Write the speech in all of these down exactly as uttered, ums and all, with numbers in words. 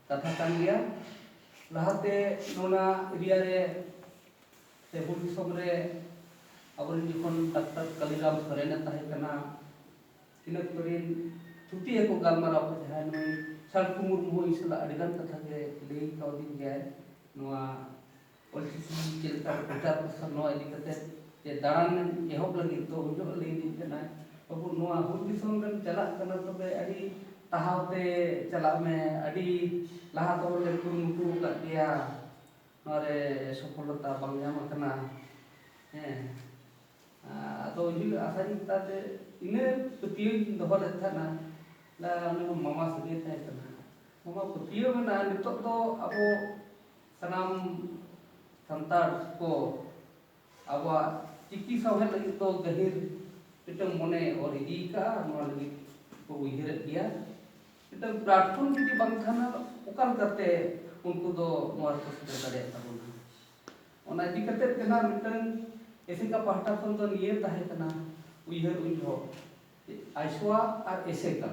ᱠᱟᱛᱷᱟ ᱠᱟᱱ ᱜᱮᱭᱟ᱾ ᱞᱟᱦᱟᱛᱮ ᱱᱚᱣᱟ ᱮᱨᱤᱭᱟ ᱨᱮ ᱥᱮ ᱦᱩᱞ ᱫᱤᱥᱚᱢ ᱨᱮ ᱟᱵᱚᱨᱮᱱ ᱡᱚᱠᱷᱚᱱ ᱰᱟᱠᱛᱟᱨ ᱠᱟᱞᱤᱨᱟᱢ ᱥᱚᱨᱮᱱᱮ ᱛᱟᱦᱮᱸ ᱠᱟᱱᱟ, ᱤᱱᱟᱹ ᱚᱠᱛᱚ ᱨᱮᱱ ᱛᱷᱩᱛᱤ ᱟᱠᱚ ᱜᱟᱞᱢᱟᱨᱟᱣ ᱠᱚ, ᱡᱟᱦᱟᱸᱭ ᱱᱩᱭ ᱥᱟᱞᱠᱷᱩ ᱢᱩᱨᱢᱩ ᱦᱚᱸ ᱤᱧ ᱥᱟᱞᱟᱜ ᱟᱹᱰᱤᱜᱟᱱ ᱠᱟᱛᱷᱟ ᱜᱮ ᱞᱟᱹᱭ ᱠᱟᱣᱫᱤᱧ ᱜᱮᱭᱟᱭ᱾ ᱱᱚᱣᱟ ᱚᱞᱪᱤᱠᱤ ᱪᱮᱫ ᱞᱮᱠᱟ ᱯᱨᱚᱪᱟᱨ ᱯᱨᱚᱥᱟᱨ ᱱᱚᱣᱟ ᱤᱫᱤ ᱠᱟᱛᱮ ᱡᱮ ᱫᱟᱬᱟᱱ ᱮᱦᱚᱵ ᱞᱟᱹᱜᱤᱫ ᱫᱚ ᱩᱱ ᱡᱚᱦᱚᱜ ᱞᱟᱹᱭ ᱫᱤᱧ ᱠᱟᱱᱟᱭ, "ᱵᱟᱹᱵᱩ, ᱱᱚᱣᱟ ᱦᱩᱞ ᱫᱤᱥᱚᱢ ᱨᱮᱢ ᱪᱟᱞᱟᱜ ᱠᱟᱱᱟ, ᱛᱚᱵᱮ ᱟᱹᱰᱤ ᱴᱟᱦᱟᱣ ᱛᱮ ᱪᱟᱞᱟᱜ ᱢᱮ, ᱟᱹᱰᱤ ᱞᱟᱦᱟ ᱛᱮᱦᱚᱸ ᱞᱮ ᱠᱩᱨᱩᱢᱩᱴᱩ ᱟᱠᱟᱫ ᱜᱮᱭᱟ, ᱱᱚᱣᱟ ᱨᱮ ᱥᱚᱯᱷᱚᱞᱚᱛᱟ ᱵᱟᱝ ᱧᱟᱢ ᱟᱠᱟᱱᱟ᱾" ᱦᱮᱸ, ᱟᱫᱚ ᱤᱧ ᱟᱥᱟᱧ ᱢᱮᱛᱟ ᱡᱮ ᱤᱱᱟᱹ ᱯᱟᱹᱛᱭᱟᱹᱣ ᱤᱧ ᱫᱚᱦᱚ ᱞᱮᱫ ᱛᱟᱦᱮᱱᱟ᱾ ᱞᱟ-, ᱩᱱᱤ ᱦᱚᱸ ᱢᱟᱢᱟ ᱥᱟᱹᱜᱟᱹᱭ ᱛᱟᱦᱮᱸ ᱠᱟᱱᱟ᱾ ᱢᱟᱢᱟ ᱯᱟᱹᱛᱭᱟᱹᱣ ᱢᱮᱱᱟᱜᱼᱟ, ᱱᱤᱛᱚᱜ ᱫᱚ ᱟᱵᱚ ᱥᱟᱱᱟᱢ ᱥᱟᱱᱛᱟᱲ ᱠᱚ ᱟᱵᱚᱣᱟᱜ ᱪᱤᱠᱤ ᱥᱟᱶᱦᱮᱫ ᱞᱟᱹᱜᱤᱫ ᱫᱚ ᱜᱟᱹᱦᱤᱨ ᱢᱤᱫᱴᱟᱝ ᱢᱚᱱᱮ ᱚᱨ ᱤᱫᱤ ᱠᱟᱜᱼᱟ, ᱱᱚᱣᱟ ᱞᱟᱹᱜᱤᱫ ᱠᱚ ᱩᱭᱦᱟᱹᱨᱮᱫ ᱜᱮᱭᱟ᱾ ᱢᱤᱫᱴᱟᱝ platform ᱡᱩᱫᱤ ᱵᱟᱝ ᱛᱟᱦᱮᱱᱟ, ᱚᱠᱟ ᱞᱮᱠᱟᱛᱮ ᱩᱱᱠᱩ ᱫᱚ ᱱᱚᱣᱟ ᱨᱮᱠᱚ ᱥᱮᱴᱮᱨ ᱫᱟᱲᱮᱭᱟᱜ ᱛᱟᱵᱚᱱᱟ? ᱚᱱᱟ ᱤᱫᱤ ᱠᱟᱛᱮᱫ ᱜᱮ ᱱᱟᱜ ᱢᱤᱫᱴᱟᱝ ᱮᱥᱮᱠᱟ ᱯᱟᱦᱴᱟ ᱠᱷᱚᱱ ᱫᱚ ᱱᱤᱭᱟᱹ ᱛᱟᱦᱮᱸ ᱠᱟᱱᱟ ᱩᱭᱦᱟᱹᱨ ᱩᱱ ᱡᱚᱦᱚᱜ, ᱟᱭᱥᱳᱣᱟ ᱟᱨ ᱮᱥᱮᱠᱟ᱾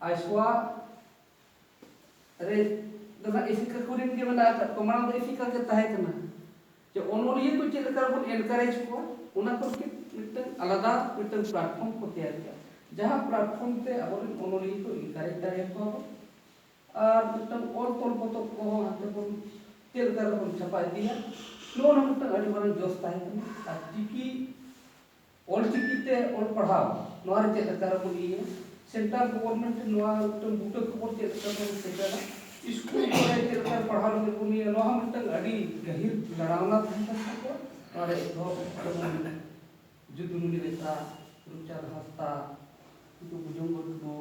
ᱟᱭᱥᱳᱣᱟ ᱨᱮ ᱫᱚ ᱱᱟᱜ ᱮᱥᱮᱠᱟ ᱠᱚᱨᱮᱱ ᱜᱮ ᱢᱮᱱᱟᱜ ᱟᱠᱟᱫ ᱠᱚᱣᱟ, ᱢᱟᱲᱟᱝ ᱫᱚ ᱮᱥᱮᱠᱟ ᱜᱮ ᱛᱟᱦᱮᱸ ᱠᱟᱱᱟ᱾ ᱡᱮ ᱚᱱᱚᱞᱤᱭᱟᱹ ᱠᱚ ᱪᱮᱫ ᱞᱮᱠᱟ ᱵᱚᱱ encourage ᱠᱚᱣᱟ, ᱚᱱᱟ ᱠᱚ ᱞᱟᱹᱜᱤᱫ ᱢᱤᱫᱴᱟᱝ ᱟᱞᱟᱫᱟ ᱢᱤᱫᱴᱟᱝ platform ᱠᱚ ᱛᱮᱭᱟᱨ ᱠᱮᱫᱟ, ᱡᱟᱦᱟᱸ platform ᱛᱮ ᱟᱵᱚᱨᱮᱱ ᱚᱱᱚᱞᱤᱭᱟᱹ ᱠᱚ encourage ᱫᱟᱲᱮᱭᱟᱠᱚᱣᱟ ᱵᱚᱱ᱾ ᱟᱨ ᱢᱤᱫᱴᱟᱝ ᱚᱞ ᱛᱚᱞ ᱯᱚᱛᱚᱵ ᱠᱚᱦᱚᱸ ᱦᱟᱱᱛᱮ ᱵᱚᱱ ᱪᱮᱫ ᱞᱮᱠᱟ ᱨᱮᱵᱚᱱ ᱪᱷᱟᱯᱟ ᱤᱫᱤᱭᱟ, ᱱᱚᱜᱼᱚ ᱱᱚᱣᱟ ᱢᱤᱫᱴᱟᱝ ᱟᱹᱰᱤ ᱢᱟᱨᱟᱝ ᱡᱚᱥ ᱛᱟᱦᱮᱸ ᱠᱟᱱᱟ᱾ ᱟᱨ ᱪᱤᱠᱤ, ᱚᱞ ᱪᱤᱠᱤ ᱛᱮ ᱚᱞ ᱯᱟᱲᱦᱟᱣ, ᱱᱚᱣᱟ ᱨᱮ ᱪᱮᱫ ᱞᱮᱠᱟ ᱨᱮᱵᱚᱱ ᱤᱭᱟᱹᱭᱟ, central government ᱱᱚᱣᱟ ᱢᱤᱫᱴᱟᱝ ᱵᱩᱴᱟᱹ ᱠᱷᱚᱵᱚᱨ ᱪᱮᱫ ᱞᱮᱠᱟ ᱵᱚᱱ ᱥᱮᱴᱮᱨᱟ, ᱥᱠᱩᱞ ᱠᱚᱨᱮ ᱪᱮᱫ ᱞᱮᱠᱟ ᱯᱟᱲᱦᱟᱣ ᱞᱟᱹᱜᱤᱫ ᱵᱚᱱ ᱤᱭᱟᱹᱭᱟ, ᱱᱚᱣᱟ ᱦᱚᱸ ᱢᱤᱫᱴᱟᱝ ᱟᱹᱰᱤ ᱜᱟᱹᱦᱤᱨ ᱞᱟᱲᱟᱣᱱᱟ ᱛᱟᱦᱮᱸ ᱠᱟᱱ ᱛᱟᱠᱚᱣᱟ᱾ ᱱᱚᱣᱟ ᱨᱮ ᱮᱛᱚᱦᱚᱵ ᱡᱮᱢᱚᱱ ᱡᱩᱫᱩᱢᱩᱱᱤ ᱞᱮᱠᱟ, ᱨᱩᱯᱪᱟᱸᱫᱽ ᱦᱟᱸᱥᱫᱟ, ᱱᱩᱠᱩ ᱵᱷᱩᱡᱚᱝᱜᱚ ᱴᱩᱰᱩ,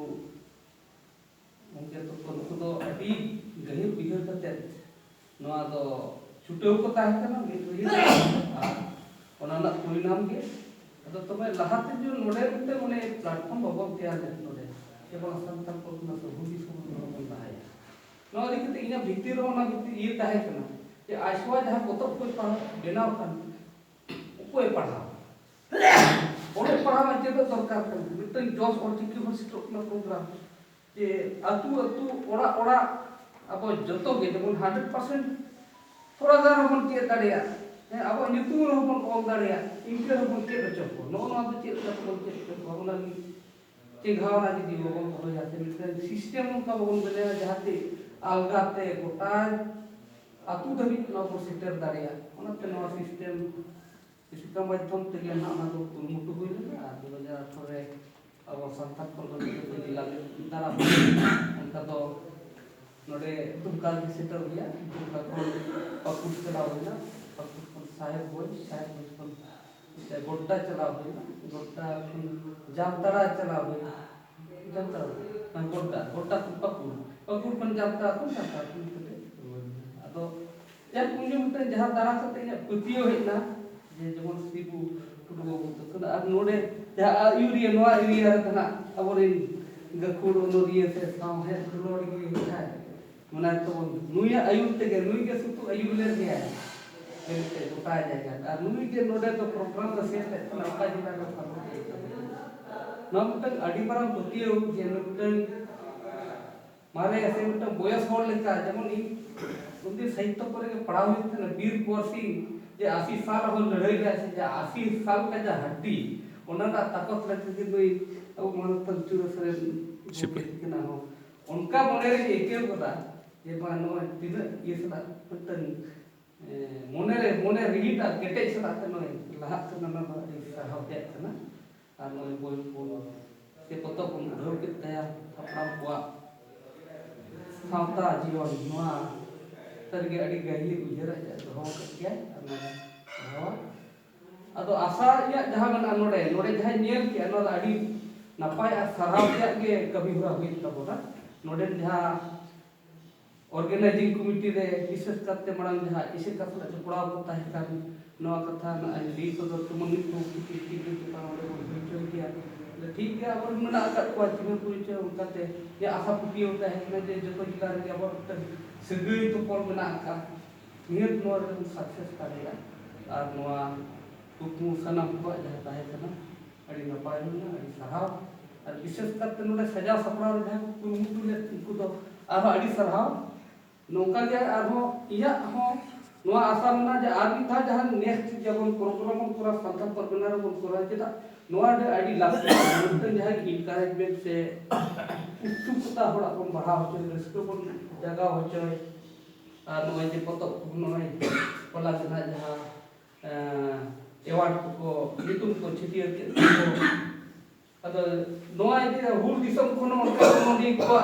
ᱜᱚᱢᱠᱮ ᱛᱟᱠᱚ ᱱᱩᱠᱩ ᱫᱚ ᱟᱹᱰᱤ ᱜᱟᱹᱦᱤᱨ ᱩᱭᱦᱟᱹᱨ ᱠᱟᱛᱮ ᱱᱚᱣᱟ ᱫᱚ ᱪᱷᱩᱴᱟᱹᱣ ᱠᱚ ᱛᱟᱦᱮᱸ ᱠᱟᱱᱟ, ᱢᱤᱫ ᱨᱮᱜᱮ᱾ ᱟᱨ ᱚᱱᱟ ᱨᱮᱱᱟᱜ ᱯᱚᱨᱤᱱᱟᱢ ᱜᱮ᱾ ᱟᱫᱚ ᱛᱚᱵᱮ ᱞᱟᱦᱟᱛᱮ ᱡᱮ ᱱᱚᱰᱮ ᱢᱤᱫᱴᱮᱱ ᱚᱱᱮ platform ᱵᱟᱵᱚᱱ ᱛᱮᱭᱟᱨ ᱞᱮᱫ ᱱᱚᱰᱮ, ᱡᱮ ᱵᱟᱝ ᱥᱟᱱᱛᱟᱲ ᱯᱟᱨᱜᱟᱱᱟ ᱥᱮ ᱦᱩᱞ ᱫᱤᱥᱚᱢ ᱨᱮ ᱱᱚᱣᱟ ᱵᱚᱱ ᱞᱟᱦᱟᱭᱟ, ᱱᱚᱣᱟ ᱤᱫᱤ ᱠᱟᱛᱮ ᱤᱧᱟᱹᱜ ᱵᱷᱤᱛᱤᱨ ᱨᱮᱦᱚᱸ ᱚᱱᱟ ᱵᱷᱤᱛᱤᱨ ᱤᱭᱟᱹ ᱛᱟᱦᱮᱸ ᱠᱟᱱᱟ ᱡᱮ ᱟᱭᱥᱳᱣᱟ ᱡᱟᱦᱟᱸ ᱯᱚᱛᱚᱵ ᱠᱚᱭ ᱯᱟᱲᱦᱟᱣ, ᱵᱮᱱᱟᱣ ᱠᱟᱱ, ᱚᱠᱚᱭᱮ ᱯᱟᱲᱦᱟᱣ? ᱚᱞᱚᱜ ᱯᱟᱲᱦᱟᱣ ᱪᱮᱫᱚᱜ ᱫᱚᱨᱠᱟᱨ ᱠᱟᱱᱟ, ᱢᱤᱫᱴᱟᱝ ᱡᱚᱥ ᱚᱞᱪᱤᱠᱤ ᱦᱚᱸ ᱥᱮᱴᱮᱨᱚᱜ ᱠᱟᱱᱟ program᱾ ᱡᱮ ᱟᱹᱛᱩ ᱟᱹᱛᱩ, ᱚᱲᱟᱜ ᱚᱲᱟᱜ, ᱟᱵᱚ ᱡᱚᱛᱚ ᱜᱮ ᱡᱮᱢᱚᱱ ᱦᱟᱱᱰᱨᱮᱰ ᱯᱟᱨᱥᱮᱱᱴ ᱛᱷᱚᱲᱟ ᱜᱟᱱ ᱨᱮᱦᱚᱸ ᱵᱚᱱ ᱪᱮᱫ ᱫᱟᱲᱮᱭᱟᱜ, ᱦᱮᱸ, ᱟᱵᱚᱣᱟᱜ ᱧᱩᱛᱩᱢ ᱨᱮᱦᱚᱸ ᱵᱚᱱ ᱚᱞ ᱫᱟᱲᱮᱭᱟᱜ, ᱤᱱᱠᱟᱹ ᱨᱮᱦᱚᱸ ᱵᱚᱱ ᱪᱮᱫ ᱦᱚᱪᱚ ᱠᱚᱣᱟ᱾ ᱱᱚᱜᱼᱚ ᱱᱚᱣᱟ ᱫᱚ ᱪᱮᱫ ᱞᱮᱠᱟ ᱛᱮᱵᱚᱱ ᱪᱮᱫ ᱦᱚᱪᱚ ᱠᱚᱣᱟ, ᱚᱱᱟ ᱞᱟᱹᱜᱤᱫ ᱪᱮᱸᱜᱷᱟᱣᱱᱟ ᱡᱩᱫᱤ ᱵᱟᱵᱚᱱ ᱫᱚᱦᱚᱭᱟ, ᱥᱮ ᱢᱤᱫᱴᱟᱝ ᱥᱤᱥᱴᱮᱢ ᱚᱱᱠᱟ ᱵᱟᱵᱚᱱ ᱵᱮᱱᱟᱣᱟ ᱡᱟᱦᱟᱸᱛᱮ ᱟᱞᱜᱟᱛᱮ ᱜᱚᱴᱟ ᱟᱹᱛᱩ ᱫᱷᱟᱹᱵᱤᱡ ᱱᱚᱣᱟ ᱵᱚᱱ ᱥᱮᱴᱮᱨ ᱫᱟᱲᱮᱭᱟᱜᱼᱟ᱾ ᱚᱱᱟᱛᱮ ᱱᱚᱣᱟ ᱥᱤᱥᱴᱮᱢ ᱥᱤᱥᱴᱮᱢ ᱢᱟᱫᱽᱫᱷᱚᱢ ᱛᱮᱜᱮ ᱱᱟᱦᱟᱜ ᱚᱱᱟ ᱫᱚ ᱠᱩᱨᱩᱢᱩᱴᱩ ᱦᱩᱭ ᱞᱮᱱᱟ᱾ ᱟᱨ ᱫᱩ ᱦᱟᱡᱟᱨ ᱟᱴᱷᱨᱚ ᱨᱮ ᱟᱵᱚ ᱥᱟᱱᱛᱟᱲ ᱯᱟᱨᱜᱟᱱᱟ ᱡᱚᱛᱚ ᱡᱮᱞᱟ ᱨᱮ ᱫᱟᱨᱟ ᱦᱩᱭ ᱞᱮᱱᱟ᱾ ᱚᱱᱠᱟ ᱫᱚ ᱱᱚᱰᱮ ᱫᱩᱢᱠᱟ ᱜᱮ ᱥᱮᱴᱮᱨ ᱦᱩᱭᱟ᱾ ᱫᱩᱢᱠᱟ ᱠᱷᱚᱱ ᱯᱟᱹᱠᱩᱲ ᱪᱟᱞᱟᱣ ᱦᱩᱭᱱᱟ, ᱯᱟᱹᱠᱩᱲ ᱠᱷᱚᱱ ᱥᱟᱦᱮᱵᱽᱜᱚᱸᱡᱽ, ᱥᱟᱦᱮᱵᱽᱜᱚᱸᱡᱽ ᱠᱷᱚᱱ ᱱᱚᱛᱮ ᱜᱳᱰᱰᱟ ᱪᱟᱞᱟᱣ ᱦᱩᱭᱱᱟ, ᱜᱳᱰᱰᱟ ᱠᱷᱚᱱ ᱡᱟᱢᱛᱟᱲᱟ ᱪᱟᱞᱟᱣ ᱦᱩᱭᱱᱟ, ᱡᱟᱢᱛᱟᱲᱟ, ᱦᱮᱸ, ᱜᱳᱰᱰᱟ, ᱜᱳᱰᱰᱟ ᱠᱷᱚᱱ ᱯᱟᱹᱠᱩᱲ, ᱯᱟᱹᱠᱩᱲ ᱠᱷᱚᱱ ᱡᱟᱢᱛᱟᱲᱟ, ᱠᱷᱚᱱ ᱡᱟᱢᱛᱟᱲᱟ ᱠᱷᱚᱱ ᱠᱟᱛᱮ ᱨᱩᱣᱟᱹᱲ ᱦᱩᱭᱱᱟ᱾ ᱟᱫᱚ ᱡᱟᱠ, ᱩᱱ ᱡᱚᱠᱷᱚᱱ ᱢᱤᱫᱴᱟᱝ ᱡᱟᱦᱟᱸ ᱫᱟᱨᱟ ᱠᱟᱛᱮ ᱤᱧᱟᱹᱜ ᱯᱟᱹᱛᱭᱟᱹᱣ ᱦᱮᱡ ᱮᱱᱟ, ᱡᱮ ᱡᱮᱢᱚᱱ ᱥᱤᱵᱩ ᱴᱩᱰᱩ ᱵᱟᱹᱵᱩ ᱛᱟᱹᱠᱩᱱ ᱟᱨ ᱱᱚᱰᱮ ᱡᱟᱦᱟᱸ ᱟᱹᱭᱩᱨᱤᱭᱟᱹ, ᱱᱚᱣᱟ ᱮᱨᱤᱭᱟ ᱨᱮ ᱛᱟᱦᱮᱱᱟ ᱟᱵᱚᱨᱮᱱ ᱜᱟᱹᱠᱷᱩᱲ ᱚᱱᱚᱞᱤᱭᱟᱹ ᱥᱮ ᱥᱟᱶᱦᱮᱫ ᱫᱩᱞᱟᱹᱲᱤᱭᱟᱹ ᱡᱟᱦᱟᱸᱭ ᱢᱮᱱᱟᱭ ᱛᱟᱵᱚᱱ, ᱱᱩᱭᱟᱜ ᱟᱹᱭᱩᱨ ᱛᱮᱜᱮ, ᱱᱩᱭ ᱜᱮ ᱥᱩᱫᱷᱩ ᱟᱹᱭᱩᱨ ᱞᱮᱱ ᱜᱮᱭᱟᱭ ᱡᱮ ᱢᱤᱫᱴᱮᱡ ᱜᱚᱴᱟ ᱡᱟᱭᱜᱟ᱾ ᱟᱨ ᱱᱩᱭ ᱜᱮ ᱱᱚᱰᱮ ᱫᱚ ᱯᱨᱳᱜᱨᱟᱢ ᱫᱚ ᱥᱮᱴ ᱞᱮᱫ ᱛᱟᱦᱮᱱᱟ, ᱚᱠᱟ ᱡᱮᱞᱟ ᱨᱮ ᱯᱟᱨᱚᱢ ᱠᱮᱫ ᱛᱟᱵᱚᱱᱟ᱾ ᱱᱚᱣᱟ ᱢᱤᱫᱴᱟᱝ ᱟᱹᱰᱤ ᱢᱟᱨᱟᱝ ᱯᱟᱹᱛᱭᱟᱹᱣ ᱡᱮ ᱢᱤᱫᱴᱟᱝ ᱢᱟᱨᱮ ᱥᱮ ᱢᱤᱫᱴᱟᱝ ᱵᱚᱭᱚᱥ ᱦᱚᱲ ᱞᱮᱠᱟ, ᱡᱮᱢᱚᱱ ᱤᱧ ᱩᱱᱫᱤᱱ ᱥᱟᱦᱤᱛᱛᱚ ᱠᱚᱨᱮ ᱜᱮ ᱯᱟᱲᱦᱟᱣ ᱦᱩᱭᱩᱜ ᱛᱟᱦᱮᱱᱟ, ᱵᱤᱨ ᱠᱩᱸᱣᱟᱨ ᱥᱤᱝ ᱡᱮ ᱟᱥᱤ ᱥᱟᱞ ᱨᱮᱦᱚᱸ ᱞᱟᱹᱲᱦᱟᱹᱭ ᱞᱮᱫᱟ ᱥᱮ, ᱡᱮ ᱟᱥᱤ ᱥᱟᱞ ᱠᱟᱡᱟ ᱦᱟᱹᱴᱤ, ᱚᱱᱟ ᱨᱮᱱᱟᱜ ᱛᱟᱠᱚᱛ ᱞᱮᱠᱟ ᱜᱮ ᱱᱩᱭ ᱟᱵᱚ ᱢᱟᱱᱚᱛᱟᱱ ᱪᱩᱨᱟᱹ ᱥᱚᱨᱮᱱ ᱥᱤᱯᱟᱹᱦᱤ᱾ ᱦᱮᱡ ᱠᱟᱱᱟ ᱦᱚᱸ᱾ ᱚᱱᱠᱟ ᱢᱚᱱᱮ ᱨᱮᱧ ᱟᱹᱭᱠᱟᱹᱣ ᱠᱟᱫᱟ ᱡᱮ ᱵᱟᱝ, ᱱᱚᱜᱼᱚᱭ ᱛᱤᱱᱟᱹᱜ ᱤᱭᱟᱹ ᱥᱟᱞᱟᱜ ᱢᱤᱫᱴᱟᱝ, ᱮ, ᱢᱚᱱᱮ ᱨᱮ, ᱢᱚᱱᱮ ᱨᱤᱦᱤᱴ ᱟᱨ ᱠᱮᱴᱮᱡ ᱥᱟᱞᱟᱜ ᱛᱮ ᱱᱚᱜᱼᱚᱭ ᱞᱟᱦᱟᱜ ᱠᱟᱱᱟ, ᱚᱱᱟ ᱫᱚ ᱟᱹᱰᱤ ᱥᱟᱨᱦᱟᱣ ᱛᱮᱭᱟᱜ ᱠᱟᱱᱟ᱾ ᱟᱨ ᱱᱚᱜᱼᱚᱭ ᱵᱳᱭ ᱠᱚ ᱥᱮ ᱯᱚᱛᱚᱵ ᱵᱚᱱ ᱩᱰᱷᱟᱹᱣ ᱠᱮᱫ ᱛᱟᱭᱟ, ᱦᱟᱯᱲᱟᱢ ᱠᱚᱣᱟᱜ ᱥᱟᱶᱛᱟ ᱡᱤᱭᱚᱱ, ᱱᱚᱣᱟ ᱥᱟᱹᱨᱤᱜᱮ ᱟᱹᱰᱤ ᱜᱟᱹᱦᱤᱨ ᱩᱭᱦᱟᱹᱨ ᱟᱡ ᱫᱚᱦᱚ ᱟᱠᱟᱫ ᱜᱮᱭᱟᱭ᱾ ᱟᱨ ᱱᱚᱣᱟ ᱫᱚᱦᱚ, ᱟᱫᱚ ᱟᱥᱟ ᱤᱧᱟᱹᱜ ᱡᱟᱦᱟᱸ ᱢᱮᱱᱟᱜᱼᱟ ᱱᱚᱰᱮ, ᱱᱚᱰᱮ ᱡᱟᱦᱟᱸᱧ ᱧᱮᱞ ᱠᱮᱜᱼᱟ, ᱱᱚᱣᱟ ᱫᱚ ᱟᱹᱰᱤ ᱱᱟᱯᱟᱭ ᱟᱨ ᱥᱟᱨᱦᱟᱣ ᱨᱮᱭᱟᱜ ᱜᱮ ᱠᱟᱹᱢᱤ ᱦᱚᱨᱟ ᱦᱩᱭᱮᱱ ᱛᱟᱵᱚᱱᱟ᱾ ᱱᱚᱰᱮᱱ ᱡᱟᱦᱟᱸ ᱚᱨᱜᱟᱱᱟᱭᱡᱤᱝ ᱠᱚᱢᱤᱴᱤ ᱨᱮ ᱵᱤᱥᱮᱥ ᱠᱟᱨᱛᱮ ᱢᱟᱲᱟᱝ ᱡᱟᱦᱟᱸ ᱮᱥᱮᱠᱟ ᱥᱟᱞᱟᱜ ᱡᱚᱯᱲᱟᱣ ᱠᱚ ᱛᱟᱦᱮᱸ ᱠᱟᱱ, ᱱᱚᱣᱟ ᱠᱟᱛᱷᱟ ᱱᱟᱜ ᱤᱧ ᱞᱟᱹᱭ ᱥᱚᱫᱚᱨ ᱛᱮ, ᱢᱟᱹᱱᱢᱤ ᱠᱚ ᱠᱤᱪᱷᱩ ᱠᱤᱪᱷᱩ ᱪᱮᱛᱟᱱ ᱚᱸᱰᱮ ᱵᱚᱱ ᱦᱩᱭ ᱦᱚᱪᱚᱭ ᱜᱮᱭᱟ᱾ ᱟᱫᱚ ᱴᱷᱤᱠ ᱜᱮᱭᱟ, ᱟᱵᱚᱨᱮᱱ ᱢᱮᱱᱟᱜ ᱟᱠᱟᱫ ᱠᱚᱣᱟ ᱪᱤᱱᱦᱟᱹ ᱯᱚᱨᱤᱪᱚᱭ, ᱚᱱᱠᱟᱛᱮ ᱡᱮ ᱟᱥᱟ ᱯᱟᱹᱛᱭᱟᱹᱣ ᱛᱟᱦᱮᱸ ᱠᱟᱱᱟ ᱡᱮ ᱡᱚᱛᱚ ᱡᱮᱞᱟ ᱨᱮᱜᱮ ᱟᱵᱚᱣᱟᱜ ᱢᱤᱫᱴᱟᱝ ᱥᱟᱹᱜᱟᱹᱭ ᱛᱚᱯᱚᱞ ᱢᱮᱱᱟᱜ ᱟᱠᱟᱫ, ᱱᱤᱦᱟᱹᱛ ᱱᱚᱣᱟ ᱨᱮᱵᱚᱱ ᱥᱟᱠᱥᱮᱥ ᱫᱟᱲᱮᱭᱟᱜᱼᱟ᱾ ᱟᱨ ᱱᱚᱣᱟ ᱠᱩᱠᱢᱩ ᱥᱟᱱᱟᱢ ᱠᱚᱣᱟᱜ ᱡᱟᱦᱟᱸ ᱛᱟᱦᱮᱸ ᱠᱟᱱᱟ, ᱟᱹᱰᱤ ᱱᱟᱯᱟᱭ ᱦᱩᱭᱱᱟ, ᱟᱹᱰᱤ ᱥᱟᱨᱦᱟᱣ᱾ ᱟᱨ ᱵᱤᱥᱮᱥ ᱠᱟᱨᱛᱮ ᱱᱚᱰᱮ ᱥᱟᱡᱟᱣ ᱥᱟᱯᱲᱟᱣ ᱨᱮ ᱡᱟᱦᱟᱸᱭ ᱠᱚ ᱠᱩᱨᱩᱢᱩᱴᱩ ᱞᱮᱫ, ᱩᱱᱠᱩ ᱫᱚ ᱟᱨᱦᱚᱸ ᱟᱹᱰᱤ ᱥᱟᱨᱦᱟᱣ᱾ ᱱᱚᱝᱠᱟ ᱜᱮ ᱟᱨᱦᱚᱸ ᱤᱧᱟᱹᱜ ᱦᱚᱸ ᱱᱚᱣᱟ ᱟᱥᱟ ᱢᱮᱱᱟᱜᱼᱟ ᱡᱮ ᱟᱨ ᱢᱤᱫ ᱫᱷᱟᱣ ᱡᱟᱦᱟᱸ ᱱᱮᱠᱥᱴ ᱡᱮᱢᱚᱱ ᱯᱨᱳᱜᱨᱟᱢ ᱵᱚᱱ ᱠᱚᱨᱟᱣ, ᱥᱟᱱᱛᱟᱲ ᱯᱟᱨᱜᱟᱱᱟ ᱨᱮᱵᱚᱱ ᱠᱚᱨᱟᱣ, ᱪᱮᱫᱟᱜ ᱱᱚᱣᱟ ᱨᱮ ᱟᱹᱰᱤ ᱞᱟᱹᱠᱛᱤ ᱠᱟᱱᱟ᱾ ᱢᱤᱫᱴᱟᱝ ᱡᱟᱦᱟᱸᱭ ᱤᱱᱠᱟᱨᱮᱡᱽᱢᱮᱱᱴ ᱥᱮ ᱩᱛᱥᱩᱠᱚᱛᱟ ᱦᱚᱲᱟᱜ ᱵᱚᱱ ᱵᱟᱲᱦᱟᱣ ᱦᱚᱪᱚᱭ, ᱨᱟᱹᱥᱠᱟᱹ ᱵᱚᱱ ᱡᱟᱜᱟᱣ ᱦᱚᱪᱚᱭ᱾ ᱟᱨ ᱱᱚᱜᱼᱚᱭ ᱡᱮ ᱯᱚᱛᱚᱵ ᱠᱚ, ᱱᱚᱜᱼᱚᱭ ᱦᱚᱞᱟ ᱜᱮ ᱱᱟᱦᱟᱜ ᱡᱟᱦᱟᱸ, ᱮᱸ, ᱮᱣᱟᱨᱰ ᱠᱚᱠᱚ ᱧᱩᱛᱩᱢ ᱠᱚ ᱪᱷᱟᱹᱴᱭᱟᱹᱨ ᱠᱮᱫ ᱠᱚ, ᱟᱫᱚ ᱱᱚᱣᱟ ᱤᱫᱤ ᱦᱩᱞ ᱫᱤᱥᱚᱢ ᱠᱷᱚᱱ ᱦᱚᱸ ᱚᱱᱠᱟ ᱠᱚ ᱱᱚᱰᱤ ᱠᱚᱣᱟ,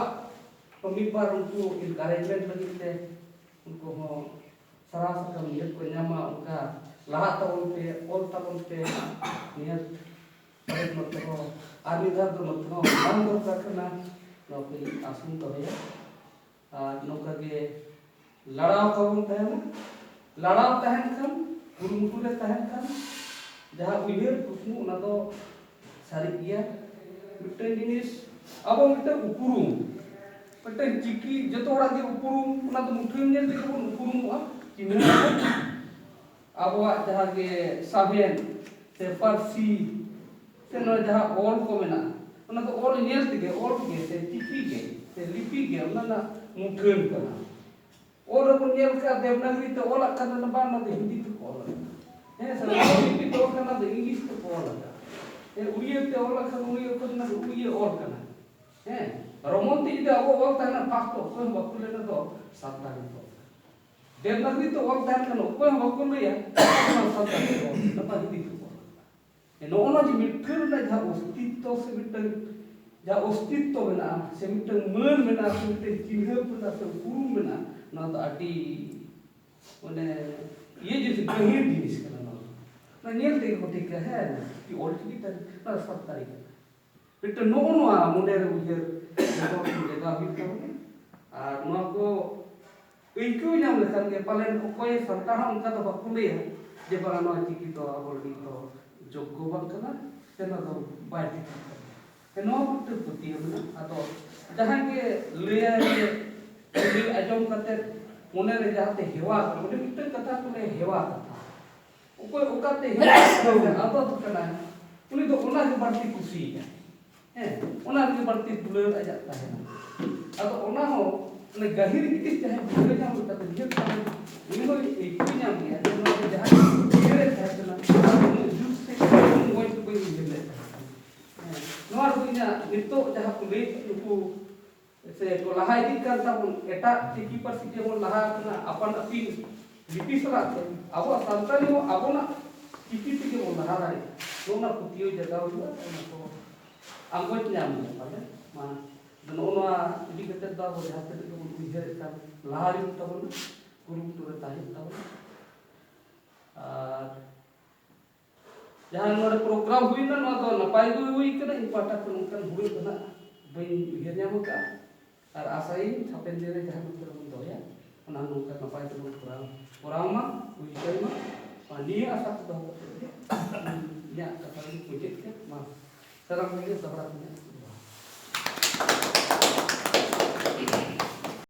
ᱛᱚ ᱢᱤᱫ ᱵᱟᱨ ᱩᱱᱠᱩ ᱤᱱᱠᱟᱨᱮᱡᱽᱢᱮᱱᱴ ᱞᱟᱹᱜᱤᱫ ᱛᱮ ᱩᱱᱠᱩ ᱦᱚᱸ ᱥᱟᱨᱦᱟᱣ ᱥᱟᱠᱟᱢ ᱱᱤᱦᱟᱹᱛ ᱠᱚ ᱧᱟᱢᱟ, ᱚᱱᱠᱟ ᱞᱟᱦᱟᱜ ᱛᱟᱵᱚᱱ ᱯᱮ, ᱚᱞ ᱛᱟᱵᱚᱱ ᱯᱮ, ᱱᱤᱦᱟᱹᱛ ᱯᱟᱞᱮᱫ ᱱᱚᱛᱮ ᱦᱚᱸ ᱟᱨ ᱢᱤᱫ ᱫᱷᱟᱣ ᱫᱚ ᱱᱚᱛᱮ ᱦᱚᱸ ᱵᱟᱝ ᱫᱚᱨᱠᱟᱨ ᱠᱟᱱᱟ, ᱱᱚᱣᱟ ᱠᱚ ᱟᱥᱤᱧ ᱫᱚᱦᱚᱭᱟ᱾ ᱟᱨ ᱱᱚᱝᱠᱟ ᱜᱮ ᱞᱟᱲᱟᱣ ᱛᱟᱵᱚᱱ ᱛᱟᱦᱮᱱᱟ᱾ ᱞᱟᱲᱟᱣ ᱛᱟᱦᱮᱱ ᱠᱷᱟᱱ, ᱠᱩᱨᱩᱢᱩᱴᱩ ᱨᱮ ᱛᱟᱦᱮᱱ ᱠᱷᱟᱱ, ᱡᱟᱦᱟᱸ ᱩᱭᱦᱟᱹᱨ ᱠᱩᱠᱢᱩ, ᱚᱱᱟ ᱫᱚ ᱥᱟᱹᱨᱤᱜ ᱜᱮᱭᱟ᱾ ᱢᱤᱫᱴᱟᱝ ᱡᱤᱱᱤᱥ, ᱟᱵᱚ ᱢᱤᱫᱴᱟᱝ ᱩᱯᱨᱩᱢ, ᱢᱤᱫᱴᱟᱝ ᱪᱤᱠᱤ, ᱡᱚᱛᱚ ᱦᱚᱲᱟᱜ ᱜᱮ ᱩᱯᱨᱩᱢ, ᱚᱱᱟ ᱫᱚ ᱢᱩᱴᱷᱟᱹᱱ ᱧᱮᱞ ᱛᱮᱜᱮ ᱵᱚᱱ ᱩᱯᱨᱩᱢᱚᱜᱼᱟ, ᱪᱤᱱᱦᱟᱹ ᱟᱵᱚᱱ᱾ ᱟᱵᱚᱣᱟᱜ ᱡᱟᱦᱟᱸ ᱜᱮ ᱥᱟᱵᱮᱱ ᱥᱮ ᱯᱟᱹᱨᱥᱤ ᱥᱮ ᱱᱚᱣᱟ ᱡᱟᱦᱟᱸ ᱚᱞ ᱠᱚ ᱢᱮᱱᱟᱜᱼᱟ, ᱚᱱᱟ ᱫᱚ ᱚᱞ ᱧᱮᱞ ᱛᱮᱜᱮ, ᱚᱞ ᱜᱮ ᱥᱮ ᱪᱤᱠᱤ ᱜᱮ ᱥᱮ ᱞᱤᱯᱤ ᱜᱮ ᱚᱱᱟ ᱨᱮᱱᱟᱜ ᱢᱩᱴᱷᱟᱹᱱ ᱠᱟᱱᱟ᱾ ᱚᱞ ᱨᱮᱵᱚᱱ ᱧᱮᱞ ᱠᱟᱜᱼᱟ, ᱫᱮᱵᱽᱱᱟᱜᱚᱨᱤ ᱛᱮ ᱚᱞᱟᱜ ᱠᱟᱱᱟ, ᱵᱟᱝ, ᱚᱱᱟ ᱫᱚ ᱦᱤᱱᱫᱤ ᱛᱮᱠᱚ ᱚᱞ ᱟᱠᱟᱫᱟ᱾ ᱦᱮᱸ ᱥᱮ, ᱚᱞ ᱞᱤᱯᱤ ᱛᱮ ᱚᱞ ᱠᱟᱱᱟ, ᱫᱚ ᱤᱝᱞᱤᱥ ᱛᱮᱠᱚ ᱚᱞ ᱟᱠᱟᱫᱟ᱾ ᱦᱮᱸ, ᱩᱲᱤᱭᱟᱹ ᱛᱮ ᱚᱞ ᱟᱠᱟᱱ, ᱩᱲᱤᱭᱟᱹ ᱚᱠᱚᱭ ᱫᱚ ᱩᱲᱤᱭᱟᱹ ᱚᱞ ᱠᱟᱱᱟ᱾ ᱦᱮᱸ, ᱨᱳᱢᱟᱱ ᱛᱮ ᱡᱩᱫᱤ ᱟᱵᱚ ᱚᱞ ᱛᱟᱦᱮᱱᱟ, ᱯᱷᱟᱥᱴ ᱫᱚ ᱚᱠᱚᱭ ᱦᱚᱸ ᱵᱟᱠᱚ ᱞᱟᱹᱭᱟ ᱫᱚ ᱥᱟᱱᱛᱟᱲᱤ ᱛᱮ ᱚᱞ ᱠᱟᱱᱟ᱾ ᱫᱮᱵᱽᱱᱟᱜᱚᱨᱤ ᱛᱮ ᱚᱞ ᱛᱟᱦᱮᱱ ᱠᱷᱟᱱ ᱚᱠᱚᱭ ᱦᱚᱸ ᱵᱟᱠᱚ ᱞᱟᱹᱭᱟ ᱚᱱᱟ ᱥᱟᱱᱛᱟᱲᱤ ᱛᱮ ᱚᱞ, ᱚᱱᱟ ᱦᱤᱱᱫᱤ ᱛᱮ ᱚᱞ ᱟᱠᱟᱫᱟ᱾ ᱱᱚᱜᱼᱚ ᱱᱚᱣᱟ ᱡᱮ ᱢᱤᱫᱴᱷᱟᱹ ᱨᱮᱱᱟᱜ ᱡᱟᱦᱟᱸ ᱚᱥᱛᱤᱛᱛᱚ ᱥᱮ ᱢᱤᱫᱴᱟᱝ ᱡᱟᱦᱟᱸ ᱚᱥᱛᱤᱛᱛᱚ ᱢᱮᱱᱟᱜᱼᱟ, ᱥᱮ ᱢᱤᱫᱴᱟᱝ ᱢᱟᱹᱱ ᱢᱮᱱᱟᱜᱼᱟ, ᱥᱮ ᱢᱤᱫᱴᱟᱝ ᱪᱤᱱᱦᱟᱹᱯ ᱢᱮᱱᱟᱜᱼᱟ, ᱥᱮ ᱩᱯᱨᱩᱢ ᱢᱮᱱᱟᱜᱼᱟ, ᱱᱚᱣᱟ ᱫᱚ ᱟᱹᱰᱤ, ᱢᱟᱱᱮ, ᱤᱭᱟᱹ ᱡᱤᱱᱤᱥ, ᱜᱟᱹᱦᱤᱨ ᱡᱤᱱᱤᱥ ᱠᱟᱱᱟ ᱱᱚᱣᱟ ᱫᱚ᱾ ᱚᱱᱟ ᱧᱮᱞ ᱛᱮᱜᱮ ᱠᱚ ᱴᱷᱤᱠᱟ, ᱦᱮᱸ, ᱱᱩᱭ ᱚᱞᱪᱤᱠᱤ ᱛᱟᱹᱨᱤ, ᱱᱚᱣᱟ ᱥᱟᱱᱛᱟᱲᱤ ᱠᱟᱱᱟ᱾ ᱢᱤᱫᱴᱟᱝ ᱱᱚᱜᱼᱚ ᱱᱚᱣᱟ ᱢᱚᱱᱮᱨᱮ ᱩᱭᱦᱟᱹᱨ ᱡᱚᱛᱚ ᱦᱚᱲ ᱴᱷᱮᱱ ᱡᱟᱜᱟᱣ ᱦᱩᱭᱩᱜ ᱛᱟᱵᱚᱱᱟ᱾ ᱟᱨ ᱱᱚᱣᱟ ᱠᱚ ᱟᱹᱭᱠᱟᱹᱣ ᱧᱟᱢ ᱞᱮᱠᱷᱟᱱ ᱜᱮ ᱯᱟᱞᱮᱱ ᱚᱠᱚᱭ ᱥᱟᱱᱛᱟᱲ ᱦᱚᱸ ᱚᱱᱠᱟ ᱫᱚ ᱵᱟᱠᱚ ᱞᱟᱹᱭᱟ ᱡᱮ ᱵᱟᱝᱟ, ᱱᱚᱣᱟ ᱪᱤᱠᱤ ᱫᱚ ᱟᱵᱚ ᱞᱟᱹᱜᱤᱫ ᱫᱚ ᱡᱳᱜᱽᱜᱚ ᱵᱟᱝ ᱠᱟᱱᱟ, ᱥᱮ ᱱᱚᱣᱟ ᱫᱚ ᱵᱟᱭ ᱴᱷᱤᱠ ᱠᱟᱱᱟ᱾ ᱥᱮ ᱱᱚᱣᱟ ᱢᱤᱫᱴᱟᱝ ᱯᱟᱹᱛᱭᱟᱹᱣ ᱢᱮᱱᱟᱜᱼᱟ᱾ ᱟᱫᱚ ᱡᱟᱦᱟᱸᱭ ᱜᱮ ᱞᱟᱹᱭᱟᱭ ᱡᱮ ᱞᱟᱹᱭ ᱟᱸᱡᱚᱢ ᱠᱟᱛᱮ ᱢᱚᱱᱮᱨᱮ ᱡᱟᱦᱟᱸᱛᱮ ᱦᱮᱣᱟ, ᱚᱸᱰᱮ ᱢᱤᱫᱴᱟᱝ ᱠᱟᱛᱷᱟ ᱠᱚ ᱞᱟᱹᱭᱟ, ᱦᱮᱣᱟ ᱠᱟᱛᱷᱟ᱾ ᱚᱠᱚᱭ ᱚᱠᱟᱛᱮ ᱦᱮᱣᱟ ᱠᱟᱱᱟᱭ, ᱟᱫᱚᱛ ᱠᱟᱱᱟᱭ, ᱩᱱᱤ ᱫᱚ ᱚᱱᱟ ᱜᱮ ᱵᱟᱹᱲᱛᱤ ᱠᱩᱥᱤᱭᱟᱜᱼᱟᱭ᱾ ᱦᱮᱸ, ᱚᱱᱟ ᱨᱮᱜᱮ ᱵᱟᱹᱲᱛᱤ ᱫᱩᱞᱟᱹᱲ ᱟᱡᱟᱜ ᱛᱟᱦᱮᱱᱟ᱾ ᱟᱫᱚ ᱚᱱᱟ ᱦᱚᱸ ᱚᱱᱮ ᱜᱟᱹᱦᱤᱨ ᱡᱤᱱᱤᱥ ᱡᱟᱦᱟᱸᱭ ᱵᱩᱡᱷᱟᱹᱣ ᱧᱟᱢ ᱞᱮᱠᱟᱛᱮ ᱱᱤᱭᱟᱹ ᱠᱟᱹᱢᱤ ᱩᱱᱤ ᱦᱚᱸᱭ ᱟᱹᱭᱠᱟᱹᱣ ᱧᱟᱢ ᱜᱮᱭᱟ ᱡᱮ ᱱᱚᱣᱟ ᱫᱚ ᱡᱟᱦᱟᱸᱭ ᱩᱭᱦᱟᱹᱨᱮᱫ ᱛᱟᱦᱮᱸ ᱠᱟᱱᱟ, ᱩᱱᱟᱹᱜ ᱡᱩᱛ ᱥᱮ ᱩᱱᱟᱹᱜ ᱢᱚᱡᱽ ᱫᱚ ᱵᱟᱹᱧ ᱩᱭᱦᱟᱹᱨ ᱞᱮᱫ ᱛᱟᱦᱮᱸ ᱠᱟᱱᱟ᱾ ᱦᱮᱸ, ᱱᱚᱣᱟ ᱨᱮᱫᱚ ᱤᱧᱟᱹᱜ ᱱᱤᱛᱚᱜ ᱡᱟᱦᱟᱸ ᱠᱚ ᱞᱟᱹᱭ ᱱᱩᱠᱩ ᱥᱮ ᱠᱚ ᱞᱟᱦᱟ ᱤᱫᱤᱜ ᱠᱟᱱ ᱛᱟᱵᱚᱱ ᱮᱴᱟᱜ ᱪᱤᱠᱤ ᱯᱟᱹᱨᱥᱤ ᱡᱮᱢᱚᱱ ᱞᱟᱦᱟ ᱟᱠᱟᱱᱟ ᱟᱯᱟᱱ ᱟᱹᱯᱤᱱ ᱞᱤᱯᱤ ᱥᱟᱞᱟᱜ ᱛᱮ, ᱟᱵᱚᱣᱟᱜ ᱥᱟᱱᱛᱟᱲᱤ ᱦᱚᱸ ᱟᱵᱚᱱᱟᱜ ᱪᱤᱠᱤ ᱛᱮᱜᱮ ᱵᱚᱱ ᱞᱟᱦᱟ ᱫᱟᱲᱮᱭᱟᱜᱼᱟ᱾ ᱱᱚᱜᱼᱚ ᱱᱚᱣᱟ ᱯᱟᱹᱛᱭᱟᱹᱣ ᱡᱟᱜᱟᱣ ᱦᱩᱭᱩᱜᱼᱟ, ᱚᱱᱟ ᱠᱚ ᱟᱸᱜᱚᱪ ᱧᱟᱢ ᱦᱩᱭᱩᱜᱼᱟ ᱯᱟᱞᱮ᱾ ᱢᱟ ᱱᱚᱜᱼᱚ ᱱᱚᱣᱟ ᱤᱫᱤ ᱠᱟᱛᱮ ᱫᱚ ᱟᱵᱚ ᱡᱟᱦᱟᱸ ᱛᱤᱱᱟᱹᱜ ᱜᱮᱵᱚᱱ ᱩᱭᱦᱟᱹᱨᱮᱫ ᱠᱟᱱ ᱞᱟᱦᱟ ᱦᱩᱭᱩᱜ ᱛᱟᱵᱚᱱᱟ, ᱠᱩᱨᱩᱢᱩᱴᱩ ᱨᱮ ᱛᱟᱦᱮᱸ ᱦᱩᱭᱩᱜ ᱛᱟᱵᱚᱱᱟ᱾ ᱟᱨ ᱡᱟᱦᱟᱸ ᱱᱚᱰᱮ ᱯᱨᱳᱜᱨᱟᱢ ᱦᱩᱭᱱᱟ, ᱱᱚᱣᱟ ᱫᱚ ᱱᱟᱯᱟᱭ ᱜᱮ ᱦᱩᱭ ᱠᱟᱱᱟ᱾ ᱤᱧ ᱯᱟᱦᱴᱟ ᱠᱷᱚᱱ ᱚᱱᱠᱟᱱ ᱵᱷᱩᱞ ᱫᱚ ᱱᱟᱜ ᱵᱟᱹᱧ ᱩᱭᱦᱟᱹᱨ ᱧᱟᱢ ᱟᱠᱟᱫᱼᱟ᱾ ᱟᱨ ᱟᱥᱟᱭᱟᱹᱧ ᱦᱟᱯᱮᱱ ᱫᱤᱱ ᱨᱮ ᱡᱟᱦᱟᱸ ᱱᱚᱛᱮ ᱨᱮᱵᱚᱱ ᱫᱚᱦᱚᱭᱟ, ᱚᱱᱟ ᱱᱚᱝᱠᱟ ᱱᱟᱯᱟᱭ ᱛᱮᱵᱚᱱ ᱠᱚᱨᱟᱣ, ᱠᱚᱨᱟᱣ ᱢᱟ, ᱦᱩᱭ ᱦᱚᱪᱚᱭ ᱢᱟ᱾ ᱟᱨ ᱱᱤᱭᱟᱹ ᱟᱥᱟ ᱠᱚ ᱫᱚᱦᱚ ᱠᱟᱛᱮ ᱜᱮ ᱤᱧᱟᱹᱜ ᱠᱟᱛᱷᱟ ᱫᱚᱧ ᱢᱩᱪᱟᱹᱫ ᱠᱮᱫ᱾ ᱢᱟ ᱥᱟᱱᱟᱢ ᱠᱚᱜᱮ ᱥᱟᱯᱲᱟᱣ ᱠᱚ ᱧᱟᱢ᱾